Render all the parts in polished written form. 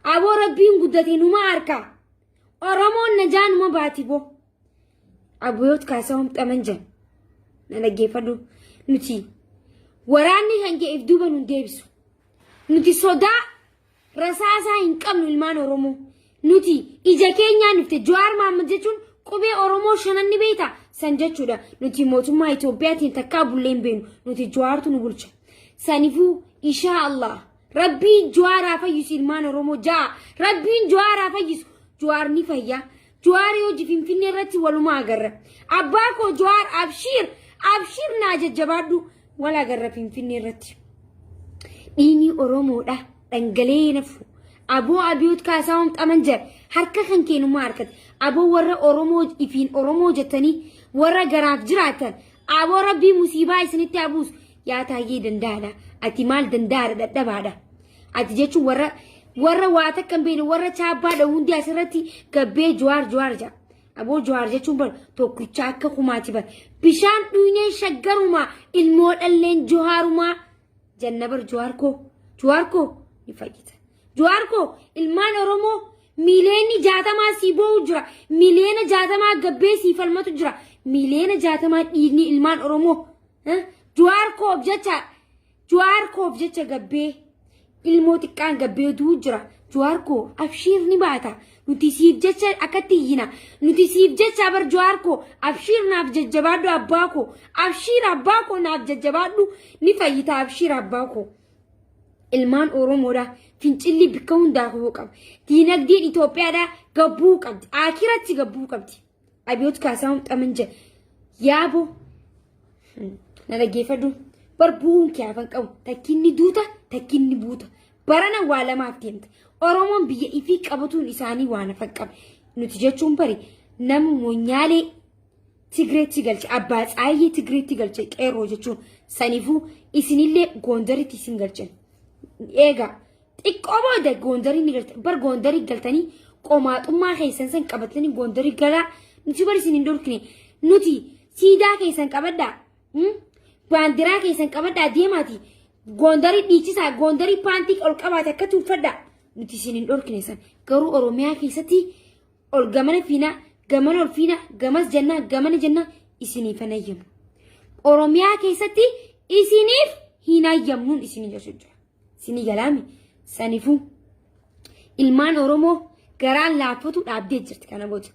Aboo rabbiin guddate numa harka. Oromoon najaa numa baati boo. Abiyoot Kaasahuun xamanjan. Na dhaggeeffadhu. Nuti waraanni kan kee if duuba nun deebisu. Nuti sodaa rasaasaa hin qabnu ilmaan Oromoo. Nuti ija keenyaan dhufte Jawaar Mahaammad jechuun qubee Oromoo shanan ni beekta san jechuudha. Nuti mootummaa Itoophiyaatiin takkaa bullee hin beeknu. Nuti Jawaartu nu bulcha. Sanifuu ishaa Allah. Rabbiin Jawaar haa fayyisu ilmaan Oromoo ja'a. Rabbiin Jawaar haa fayyisu. Jawaar ni fayya. Jawaar hojii Finfinnee irratti walumaa agarra. Abbaa koo Jawaar abshiir abshiir naa jajjabaadhu wal agarra Finfinnee irratti. Dhiigni Oromoodha dhangala'ee nafu. Aboo Abiyoot Kaasaawwan Xamanjar harka kan keenummaa harkate. Aboo warra Oromoo ifiin Oromoo jettanii warra garaaf jiraatan. Aboo Rabbii musiibaa isinitti habuusu. Yaa taayyee danda'aadha. Ati maal danda'aadha dadhabaadha. Ati jechuun warra warra waa takka hin beekne warra chaabbaadha hundi asirratti gabbee Jawaar Jawaar jedha. Aboo Jawaar jechuun bar tokkicha akka kumaati bar. Bishaan dhuynee shaggarumaa ilmoo dhalleen Jawaarumaa janna bar Jawaar koo. Jawaar koo ni fayyita. Jawaar koo ilmaan Oromoo miiliyoonni 60 sii boo'u jira. Miiliyoona 60 gabbee sii falmatu jira. Miiliyoona 60 dhiigni ilmaan Oromoo. Jawaar koof jecha Jawaar koof jecha gabbee ilmoo xiqqaan gabbee du'u jira. Jawaar koo abshiir ni baata. Nuti siif jecha akkatti iyyina. Nuti siif jecha bar Jawaar koo abshiir naaf jajjabaadhu abbaa koo. Abshiir abbaa koo naaf jajjabaadhu ni fayyita abshiir abbaa koo. Ilmaan Oromoodha. Fincilli bikka hundaa ka'uu qaba. Diinagdeen Itoophiyaadha gabbuu qabdi. Akiratti gabbuu qabdi. Abiyoot Kaasaahun xamanja yaaboo na dhaggeeffadhu. Bar bu'uun kee hafan qabu. Takkinni duuta takkinni buuta. Barana waa lamaaf deemta. Oromoon biyya ifii qabatuun isaanii waan hafan qaba. Nuti jechuun bari nama monyaalee Tigreetti galche abbaa tsaayyee Tigreetti galche qeerroo jechuun saniifuu isinillee Goondaritti isin galchan. Eegaa xiqqoo booda Goondarii ni galte bar Goondarii galtanii qomaaxummaa keessan san qabatanii Goondarii galaa nuti bar isin hin dhorkine nuti siidaa keessan qabadhaa baandiraa keessan qabadhaa deemaati Goondarii dhiichisaa Goondarii paantii ol qabaate akka tuuffadhaa nuti isin hin dhorkine san garuu Oromiyaa keessatti ol gamana fiinaa gamana ol fiinaa gamas jennaa gamana jennaa isiniif hin hayyamnu. Oromiyaa keessatti isiniif hin hayyamnuun isinii jechuudha. Isinii galaami sanifuu ilmaan Oromoo garaan laaffatu dhaabdee jirti kana booda.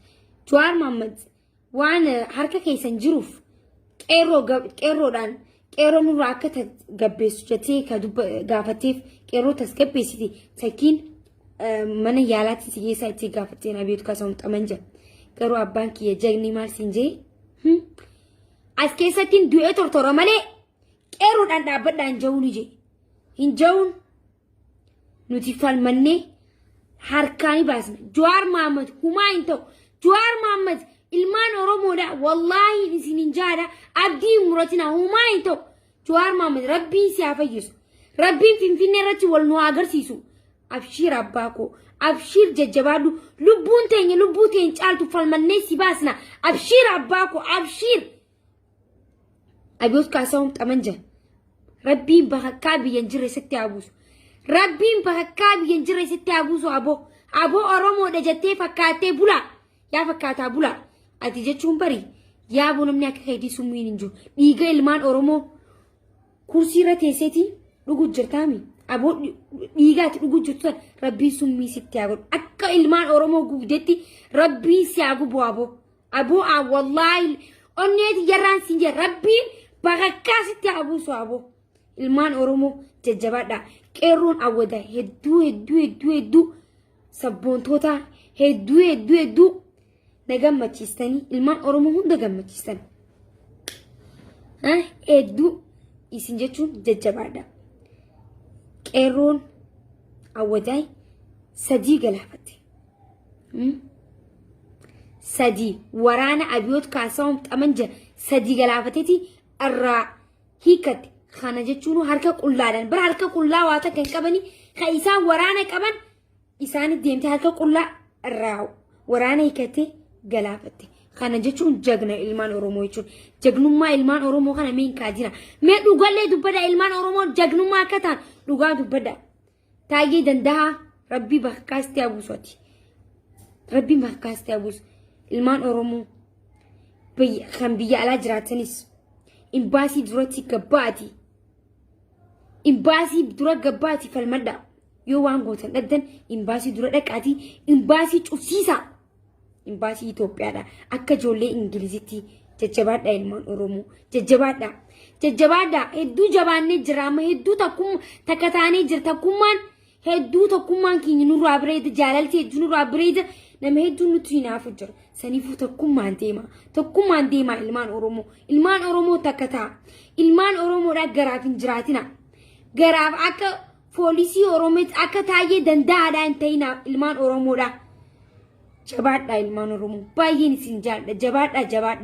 Jawaar Mohaammed waan harka keessan jiruuf qeerroo qeerroodhaan qeerroo nurraa akka gabbeessu jettee ka gaafatteef qeerroo tasgabbeessiti takkiin mana yaalaatti si geessaa itti gaafatteen abeetu kasamu xaman jira. Garuu abbaan kiyya jagni maal siin jee as keessatti du'ee tortora malee qeerroodhaan dhaabbadhaan ja'uun ije hin ja'uun nuti falmannee harkaa ni baasna. Jawaar Mohaammed humaa hin ta'u. Jawaar Mohaammed ilmaan Oromoodha. Wallaahi isin hin jaadha. Abdii hin muratina humaa hin ta'u. Jawaar Mohaammed rabbiin si haa fayyisu. Rabbiin Finfinnee irratti wal nu haa agarsiisu. Abshiir abbaa koo. Abshiir jajjabaadhu. Lubbuun teenya lubbuu teen caaltu falmannee si baasna. Abshiir abbaa koo. Abshiir. Abiyoot Kaasahuun xamanja. Rabbiin bakakkaa biyya hin jirre sitti haa buusu. Rabbiin bakakkaa biyya hin jirre sitti haa buusu aboo. Aboo Oromoodha jettee fakkaattee bulaa. Yaa fakkaataa bulaa. Ati jechuun bari yaa boo namni akka keetii summiin hin jiru. Dhiiga ilmaan Oromoo kursii irra teesseetii dhugu jirtaami. Aboo dhiiga ati dhugu jirtu san rabbiin summii sitti haa godhu. Akka ilmaan Oromoo gubdetti rabbiin si haa gubu aboo. Aboo aa wallaahi onnee tiyyarraan siin jedha rabbiin bakakkaa sitti haa buusu aboo. Ilmaan Oromoo jajjabaadha. Qeerroon awwada hedduu hedduu hedduu hedduu sabboontoota hedduu hedduu hedduu na gammachiistanii ilmaan Oromoo hunda gammachiistan. Hedduu isin jechuun jajjabaadha. Qeerroon awwadaay sadii galaafatte. Sadii waraana Abiyoot Kaasaawwan xamanja sadii galaafateeti irraa hiikatte. Kana jechuun harka qullaadhaan bara harka qullaa waa takka hin qabanii kan isaan waraana qaban isaanii deemtee harka qullaa irraa waraana hiikattee galaafatte. Kana jechuun jagna ilmaan Oromoo jechuun jagnummaa ilmaan Oromoo kana mee hin kaajina. Mee dhugallee dubbadha ilmaan Oromoo jagnummaa akka ta'an dhugaa dubbadha. Taayyee danda'a. Rabbii bakkaa sitti haa buusu ati. Rabbiin bakkaa sitti haa buusu. Ilmaan Oromoo kan biyya alaa jiraatanis imbaasii duratti gabbaati. Imbaasii dura gabbaati falmadha. Yoo waan gootan dhabdan imbaasii dura dhaqaatii imbaasii cufsiisaa. Imbaasii Itoophiyaadha. Akka ijoollee Ingilizitti jajjabaadha ilmaan Oromoo. Jajjabaadha. Jajjabaadha. Hedduu jabaannee jira amma hedduu takka taanee jira takkummaan hedduu tokkummaan keenya nurraa bareeda jaalalti hedduu nurraa bareeda nama hedduu nutti hinaafu jira. Saniifuu tokkummaan deema. Tokkummaan deema ilmaan Oromoo. Ilmaan Oromoo takka ta'a. Ilmaan Oromoodhaa garaaf hin jiraatina. Garaaf akka Foolisii Oromeet akka taayyee danda'aadhaa hin ta'inaa ilmaan Oromoodhaa. Jabaadhaa ilmaan Oromoo. Baay'een isin jaalladha. Jabaadhaa jabaadhaa.